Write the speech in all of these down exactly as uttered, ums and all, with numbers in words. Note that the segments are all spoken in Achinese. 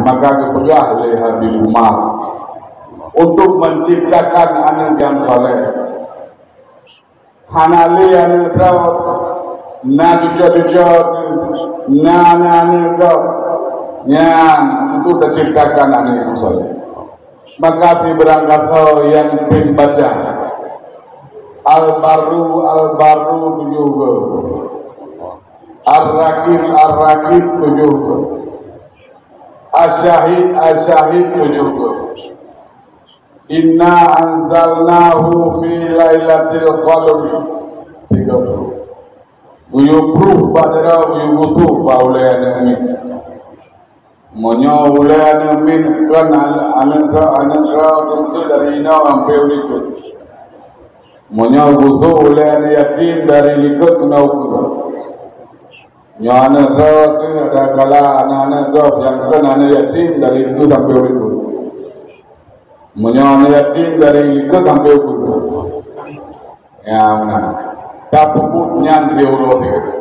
Maka geupeugah lé Habib Umar untuk menciptakan aneuk nyang saleh. Hana lé aneuk droe, na cuco-cuco, na aneuk-aneuk droe, nyan untuk teuciptakan aneuk nyang saleh. Maka sibarang gasoe nyang tem baca, Al-Barru, Al-Barru tujoh go, Ar-Raqib, Ar-Raqib tujoh go, Asy-Syahid, Asy-Syahid tujoh go, Inna anzalnahu fi lailatul qadr tiga puluh. Geuyue pruh bak dara, geuyue gusôk bak ulèe aneuk miet. Meunyoe ulèe aneuk miet kon aneuk, aneuk droe, aneuk droe teuntèe dari inoe sampoe u likôt. Meunyoe gusôk ulèe aneuk yatim dari likôt keunoe u keue. Nyoe aneuk droe teuh, ada kala aneuk-aneuk gob nyang kon aneuk yatim dari likôt sampoe u likôt. Meunyoe aneuk yatim dari likôt sampoe u likôt. Ya, meunan. Tapeubuet nyan siuroe sigoe.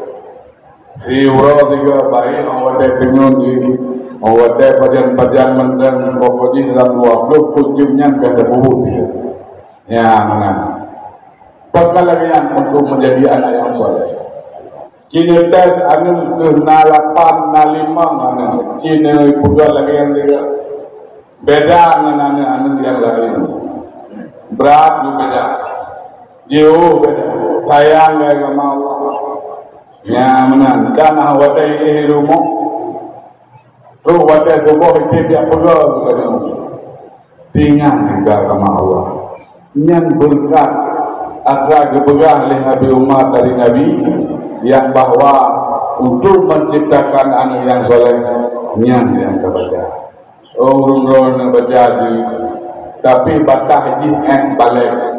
Siuroe sigoe, baik 'oh watèe teungeut jih, 'oh watèe pajan-pajan mantong, pokok jih dalam dua ploh peuet jeuem nyan ka tapeubuet sigoe. Ya, meunan. Pakon lagèe nyan untuk menjadi anak yang soleh. Ci neutes aneuk keuh na lapan, na limong aneuk. Ci neupeugah lagèe nyan juga. Beda ngon aneuk-aneuk nyang laén. Brat jih beda. Jiôh beda. Sayang keu agama Allah. Nyan meunan. Dan ah watèe éh rumoh. Trok watèe suboh, item jak peugah keu geutanyoe, pingan keu agama Allah. Nyan beureukat atra geupeugah lé Habib Umar dari Nabi, nyang bahwa untuk menciptakan aneuk nyang soleh, nyan nyang tabaca. Oh, ureueng droeneuh baca jih, tapi bataih jih 'oh balek.